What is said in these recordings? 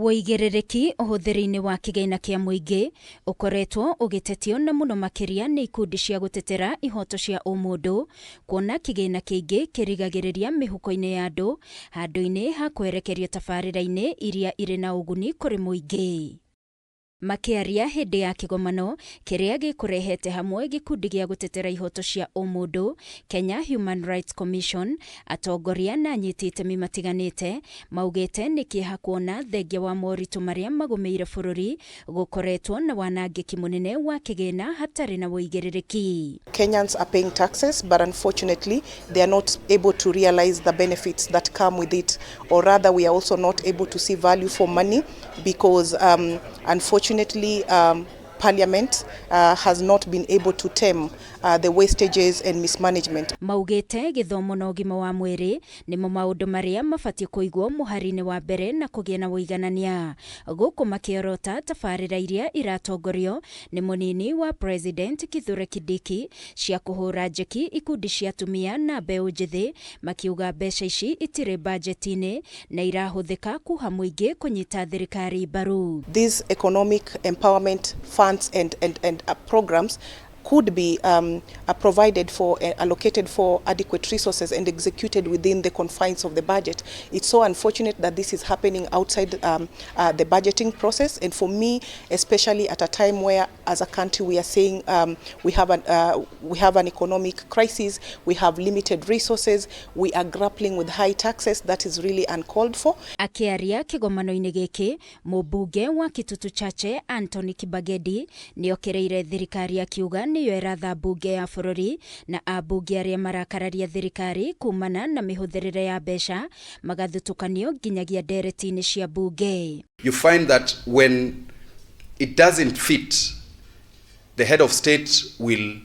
Wũigĩrĩrĩki ũhũthĩri-inĩ wa kĩgĩna kĩa mũingĩ ũkoretwo ũgĩtetio na mũno makĩria nĩ ikundi cia gũtetera ihoto cia ũmũndũ kuona kĩgĩna kĩingĩ kĩrigagĩrĩria mĩhuko-inĩ ya andũ handũ-inĩ ha kwerekerio tabarĩra-inĩ iria irĩ na ũguni kũrĩ mũingĩ. Makĩaria hĩndĩ ya kĩgomano kĩrĩa gĩkũrehete hamwe gĩkundi gĩa gũtetera ihoto cia ũmũndũ Kenya Human Rights Commission, atongoria na anyiti itemi matiganĩte maugĩte nĩ kĩeha kuona thengia wa moritũ marĩa magũmĩire bũrũri gũkoretwo na wanangĩki mũnene wa kĩgĩna hatarĩ na wũigĩrĩrĩki. Kenyans are paying taxes, but unfortunately, they are not able to realize the benefits that come with it. Or rather, we are also not able to see value for money because, unfortunately, Parliament has not been able to tame the wastages and mismanagement. Maugĩte gĩthomo na ũgima wa mwĩrĩ nĩmo maũndũ marĩa mabatiĩ kũigwo mũhari-inĩ wa mbere na kũgĩa na ũiganania. Gũkũ makĩorota tabarĩra iria iratongorio nĩ mũnini wa President Kithure Kindiki cia kũhũra njeki ikundi cia atumia na mbeũ njĩthĩ, makiuga mbeca ici itirĩ bajeti-inĩ na irahũthĩka kuha mũingĩ kũnyita thirikari mbaru. These economic empowerment funds and programs could be provided for, allocated for adequate resources and executed within the confines of the budget. It's so unfortunate that this is happening outside the budgeting process. And for me, especially at a time where as a country we are saying we have an economic crisis, we have limited resources, we are grappling with high taxes, that is really uncalled for. Akĩaria kĩgomano-inĩ gĩkĩ, mũmbunge wa Kitutu Chache Anthony Kibagedi nĩokĩrĩire thirikari akiuga nĩyo ĩratha mbunge ya bũrũri na ambunge arĩa marakararia thirikari kumana na mĩhũthĩrĩre ya mbeca magathutũkanio nginyagia ndereti-inĩ cia mbunge. You find that when it doesn't fit, the head of state will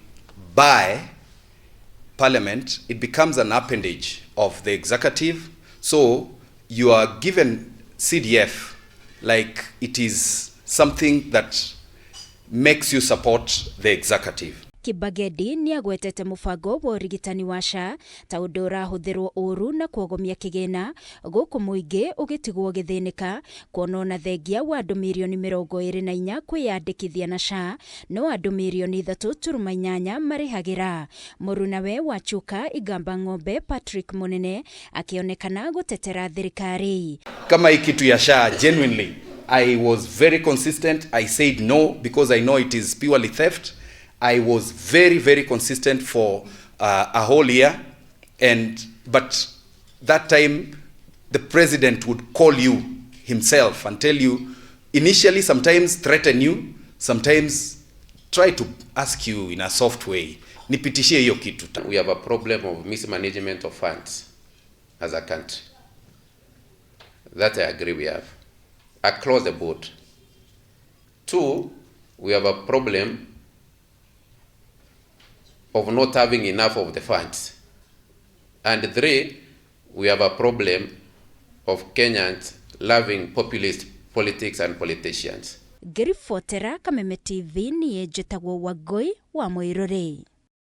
buy parliament. It becomes an appendage of the executive. So you are given CDF like it is something that makes you support the executive. Kibagedi nĩ agwetete mũbango wa ũrigitani wa SHA ta ũndũ ũrahũthĩrwo ũru na kuogomia kĩgĩna gũkũ mũingĩ ũgĩtigwo ũgĩthĩnĩka kuona ona thengia wa andũ mirioni 24 kwĩyandĩkithia na SHA no andũ mirioni 3.8 marĩhagĩra. Mũrunawe wa Chuka Igamba Ng'ombe Patrick Munene akĩonekana gũtetera thirikari. Kama hii kitu ya SHA, genuinely, I was very consistent. I said no because I know it is purely theft. I was very, very consistent for a whole year. And but that time the president would call you himself and tell you, initially sometimes threaten you, sometimes try to ask you in a soft way, "Nipitishie hiyo kitu." We have a problem of mismanagement of funds as a country. That I agree we have. Across the board. Two, we have a problem of not having enough of the funds. And three, we have a problem of Kenyans loving populist politics and politicians. Ngĩribotera Kameme TV, niĩ njĩtagwo Wangũi wa Mũirũrĩ.